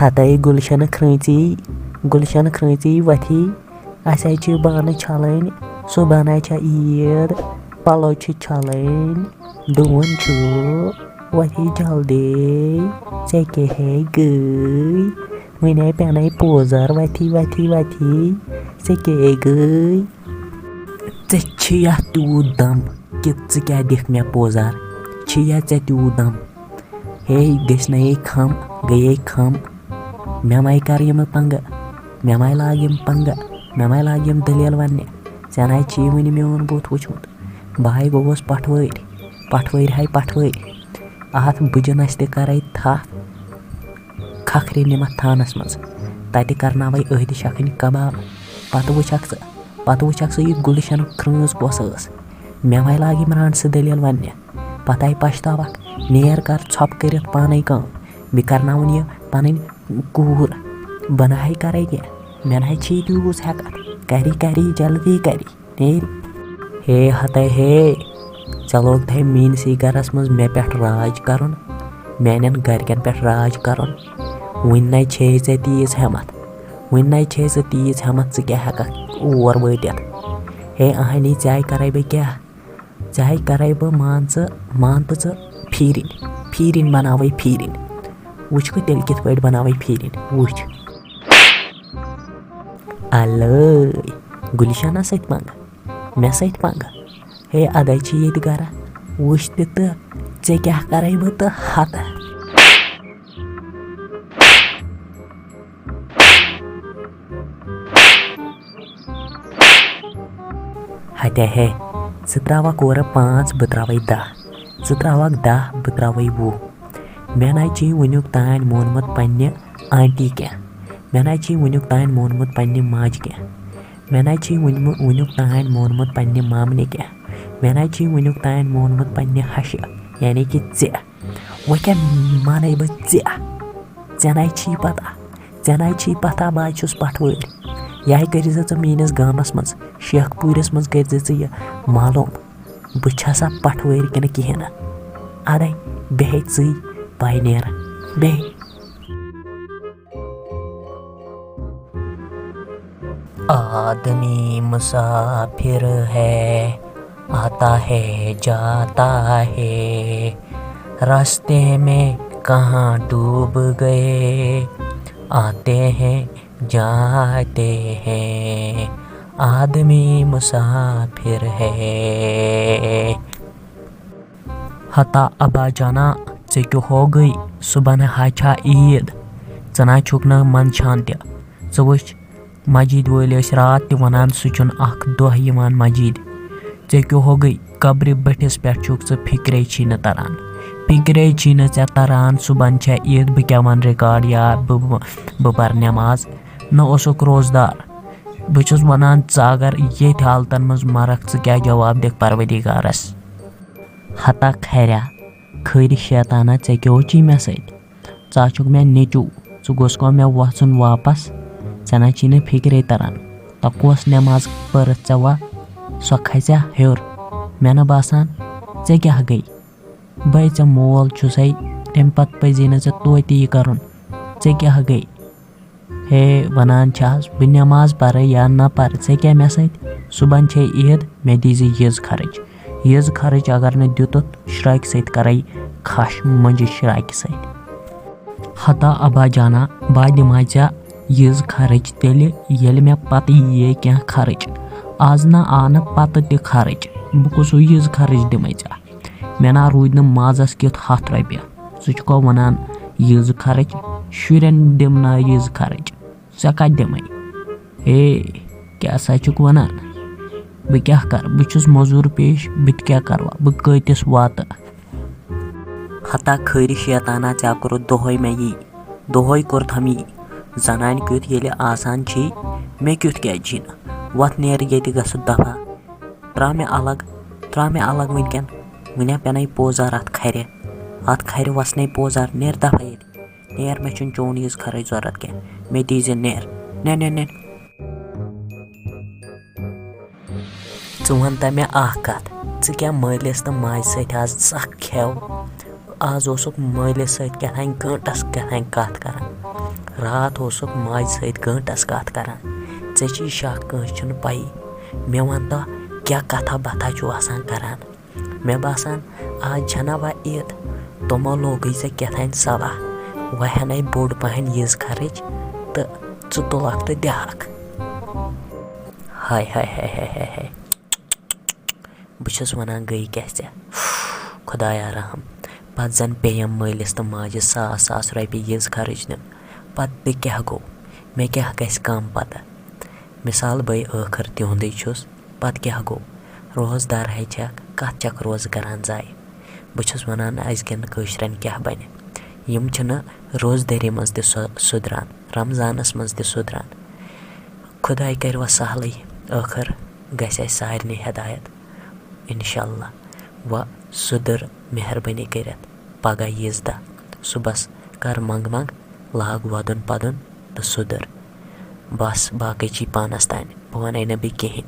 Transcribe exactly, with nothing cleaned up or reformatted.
ہتے گُلشنہٕ کھرٛٲنٛژی، گُلشنہٕ کھرٛٲنٛژی وۄتھی، اَسہِ حظ چھِ بانہٕ چھَلٕنۍ، صُبحن حظ چھےٚ عیٖد، پَلو چھِ چھَلٕنۍ، ڈوٗن چھُ، وۄتھی جلدی، ژےٚ کیٛاہ ہے گٔے؟ وٕنے پٮ۪نے پوزار، وۄتھی، وۄتھی، وۄتھی، ژےٚ کیٛاہ ہے گٔے؟ ژےٚ چھِ یا تیوٗت دم کہِ ژٕ کیٛاہ دِکھ مےٚ پوزار؟ چھِ یا ژےٚ تیوٗت دم؟ ہے، گٔژھ نَے کھم، گٔیے کھم۔ مےٚ مَے کَر یِمہٕ پنٛگہٕ، مےٚ مَے لاگ یِم پنٛگہٕ، مےٚ مَے لاگ یِم دٔلیٖل وَننہِ۔ ژےٚ نَے چھی وٕنہِ میون بُتھ وٕچھمُت۔ بہٕ ہَے گوٚوُس پَٹھوٲرۍ، پَٹھوٲرۍ ہَے پَٹھوٲرۍ۔ اَتھ بٕجہِ نَسہِ تہِ کَرَے تھَپھ کھَکھرِ نِمَتھ تھانَس منٛز۔ تَتہِ کَرناوَے أہدِ شَکھٕنۍ کباب۔ پَتہٕ وٕچھَکھ ژٕ، پَتہٕ وٕچھَکھ ژٕ یہِ گُلشَن کھرٛٲنٛز کۄس ٲس۔ مےٚ وَے لاگہِ عمران سٕنٛز دٔلیٖل وَننہِ۔ پَتہٕ آیہِ پَشتاوَکھ۔ نیر کَر ژھۄپہٕ کٔرِتھ پانَے کٲم۔ بہٕ کَرناوُن یہِ پَنٕنۍ کوٗر۔ بہٕ نہ ہَے کَرَے کینٛہہ۔ مےٚ نہ ہَے چھِ ییٚتہِ یوٗژ ہٮ۪کَتھ۔ کَری، کَری، جلدی کَری۔ نیرِ۔ ہے ہَتَے ہے، ژےٚ لوگتھَے میٛٲنسٕے گَرَس منٛز مےٚ پٮ۪ٹھ راج کَرُن، میٛانٮ۪ن گَرِکٮ۪ن پٮ۪ٹھ راج کَرُن۔ وٕنہِ نَے چھے ژےٚ تیٖژ ہٮ۪مَتھ، وٕنہِ نَے چھے ژےٚ تیٖژ ہٮ۪مَتھ، ژٕ کیٛاہ ہٮ۪کَکھ اور وٲتِتھ؟ ہے اَہَنی، ژےٚ آے کَرَے بہٕ کیٛاہ؟ ژےٚ آے کَرَے بہٕ، مان ژٕ، مان تہٕ ژٕ، پھیٖرِنۍ، پھیٖرِنۍ بَناوَے پھیٖرِنۍ۔ وٕچھ بہٕ تیٚلہِ کِتھ پٲٹھۍ بَناوَے پھیٖرِنۍ، وٕچھ۔ اَلٲے، گُلشَنَس سۭتۍ پَنٛگہٕ، مےٚ سۭتۍ پَنٛگہٕ۔ ہے، اَدَے چھِ ییٚتہِ گَرا، وٕچھ تہِ تہٕ ژےٚ کیٛاہ کَرَے بہٕ تہٕ ہَتہٕ۔ ہَتیا ہے، ژٕ ترٛاوَکھ اورٕ پانٛژھ، بہٕ ترٛاوَے دَہ، ژٕ ترٛاوَکھ دَہ، بہٕ ترٛاوَے وُہ۔ مےٚ نَے چھُے وٕنیُک تام مونمُت پنٛنہِ آنٹی کینٛہہ، مےٚ نَے چھُے وٕنیُک تام مونمُت پنٛنہِ ماجہِ کینٛہہ، مےٚ نَے چھُے وٕنہِ، وٕنیُک تام مونمُت پنٛنہِ مامنہِ کینٛہہ، مےٚ نَے چھُے وٕنیُک تام مونمُت پنٛنہِ ہَشہِ، یعنی کہِ ژےٚ۔ وۄنۍ کیٛاہ مانَے بہٕ ژےٚ؟ ژےٚ نَے چھی پَتہ، ژےٚ نَے چھی پَتہ بہٕ حظ چھُس پَٹھوٲرۍ۔ یہِ ہَے کٔرۍ زِ ژٕ میٛٲنِس گامَس منٛز، شیخ پوٗرِس منٛز کٔرۍ زِ ژٕ یہِ معلوٗم، بہٕ چھَسا پَٹھوٲرۍ کِنہٕ کِہیٖنۍ نہٕ۔ اَدَے بیٚہے ژٕے پَے نیرٕ، بیٚہے۔ آدمی مسافر ہے، آتا ہے جاتا ہے، راستے میں کہاں ڈوب گئے، آتے ہیں جاتے ہیں، آدمی مسافر ہے۔ ہتا ابا جانا، ژےٚ کیٛاہ ہو گٔے؟ صُبحن ہا چھا عیٖد، ژٕ نہ چھُکھ نہٕ منٛدچھان تہِ۔ ژٕ وٕچھ، مسجد وٲلۍ ٲسۍ راتھ تہِ وَنان، سُہ چھُنہٕ اَکھ دۄہ یِوان مسجد۔ ژےٚ کیٛاہ ہو گٔے؟ قبرِ بٔٹھِس پٮ۪ٹھ چھُکھ ژٕ، فِکرے چھی نہٕ تَران، فِکرے چھی نہٕ ژےٚ تَران۔ صُبحن چھےٚ عیٖد، بہٕ کیٛاہ وَنہٕ ریکارڈ یا بہٕ، بہٕ، بہٕ پَرٕ نٮ۪ماز، نہ اوسُکھ روزدار۔ بہٕ چھُس وَنان، ژٕ اگر ییٚتھۍ حالتَن منٛز مَرَکھ، ژٕ کیٛاہ جواب دِکھ پروردگارَس؟ ہتا کھریا، کھٔرۍ شیطانہ، ژےٚ کیٛاہ اوچی مےٚ سۭتۍ؟ ژٕ ہا چھُکھ مےٚ نیٚچوٗ، ژٕ گوٚژھ کھا مےٚ وۄژھُن واپس؟ ژےٚ نہ چھی نہٕ فِکرے تران، تۄہہِ کۄس نٮ۪ماز پٔرٕتھ ژےٚ وا؟ سۄ کھژیا ہیوٚر؟ مےٚ نہ باسان، ژےٚ کیٛاہ گٔے؟ بَے ژےٚ مول چھُسَے، تَمہِ پتہٕ پَزی نہٕ ژےٚ توتہِ یہِ کَرُن۔ ژےٚ کیٛاہ گٔے؟ ہے، وَنان چھَس بہٕ نٮ۪ماز پَرٕ یا نہ پَرٕ، ژےٚ کیٛاہ مےٚ سۭتۍ؟ صُبحن چھے عیٖد، مےٚ دیٖزِ یٔژ خرٕچ۔ یٔژ خرٕچ اگر نہٕ دیُتُتھ، شرٛاکہِ سۭتۍ کَرَے کھَش مۄنجہِ شرٛاکہِ سۭتۍ۔ ہتا ابا جانا، بہٕ دِمَے ژےٚ یٔژ خرٕچ تیٚلہِ، ییٚلہِ مےٚ پَتہٕ یِیے کینٛہہ خرٕچ۔ آز نہ آو نہٕ پَتہٕ تہِ خرٕچ، بہٕ کُس ہیوٗ یٔژ خرٕچ دِمَے ژےٚ؟ مےٚ نا روٗدۍ نہٕ مازَس کیُتھ ہَتھ رۄپیہِ۔ ژٕ چھُکھا وَنان یٔژ خرٕچ؟ شُرٮ۪ن دِمہٕ نا یٔژ خرٕچ؟ ژےٚ کَتہِ دِمَے؟ ہے، کیٛاہ سا چھُکھ وَنان؟ بہٕ کیٛاہ کَرٕ؟ بہٕ چھُس مٔزوٗر پیش، بہٕ تہِ کیٛاہ کَرٕ وۄنۍ؟ بہٕ کۭتِس واتہٕ؟ ہتا کھٲرِس شیطانا، ژےٚ کوٚرُتھ دۄہَے مےٚ یی، دۄہَے کوٚرتھَم یی۔ زَنانہِ کیُتھ ییٚلہِ آسان چھی، مےٚ کیُتھ کیٛازِ چھی نہٕ؟ وۄتھ نیر ییٚتہِ، گژھُن دَفا۔ ترٛاو مےٚ الگ، ترٛاو مےٚ الگ وٕنکٮ۪ن۔ وٕنہِ ہا پٮ۪نَے پوزار اَتھ کھرِ، اَتھ کھرِ وَسنَے پوزار۔ نیر دَفا ییٚتہِ۔ نیر، مےٚ چھُنہٕ چون یِژھ خرٕچ ضوٚرَتھ کینٛہہ۔ مےٚ دیٖزِ نیر۔ نیر، نیر، نیر۔ ژٕ وَن تہٕ مےٚ اَکھ کَتھ، ژٕ کیٛاہ مٲلِس تہٕ ماجہِ سۭتۍ آز زَکھ کھٮ۪و؟ آز اوسُکھ مٲلِس سۭتۍ کیٛاہ تام گٲنٛٹَس کیٛاہ تام کَتھ کَران۔ راتھ اوسُکھ ماجہِ سۭتۍ گٲنٛٹس کتھ کران۔ ژےٚ چھِی شک، کٲنٛسہِ چھُنہٕ پَیی۔ مےٚ وَن تہٕ، کیٛاہ کتھا باتھا چھُو آسان کران؟ مےٚ باسان، آز چھَنا وۄنۍ عیٖد، تِمو لوگُے ژےٚ کیٛاہ تام صلاح، وۄنۍ ہٮ۪نَے بوٚڑ پہن عیٖز خرٕچ تہٕ ژٕ تُلکھ تہٕ دِہَکھ۔ ہاے ہاے ہاے ہاے ہاے ہاے۔ بہٕ چھُس وَنان، گٔے کیٛاہ ژےٚ؟ خۄدایا رحم۔ پَتہٕ زَن پیٚیَم مٲلِس تہٕ ماجہِ ساس ساس رۄپیہِ عیٖز خرٕچ دیُن۔ پَتہٕ تہِ کیٛاہ گوٚو؟ مےٚ کیٛاہ گژھِ کَم پَتہٕ؟ مِثال بٔے ٲخٕر تِہُنٛدُے چھُس، پَتہٕ کیٛاہ گوٚو؟ روزدار ہے چھَکھ، کَتھ چھَکھ روزٕ کَران ضایع؟ بہٕ چھُس وَنان، أزکٮ۪ن کٲشرٮ۪ن کیٛاہ بَنہِ؟ یِم چھِنہٕ روزدٲری منٛز تہِ سۄ-، سُدران، رمضانَس منٛز تہِ سُدران۔ خۄداے کَرِ وۄنۍ سہلٕے، ٲخٕر گژھِ اَسہِ سارنٕے ہدایت، اِنشاء اللہ۔ وۄنۍ سُدٕر مہربٲنی کٔرِتھ پگاہ عیٖذ دۄہ صُبحَس کر منٛگ منٛگ، لاگ وَدُن پَدُن تہٕ سُدٕر۔ بَس، باقٕے چی پانَس تانۍ، بہٕ وَنَے نہٕ بیٚیہِ کِہیٖنۍ۔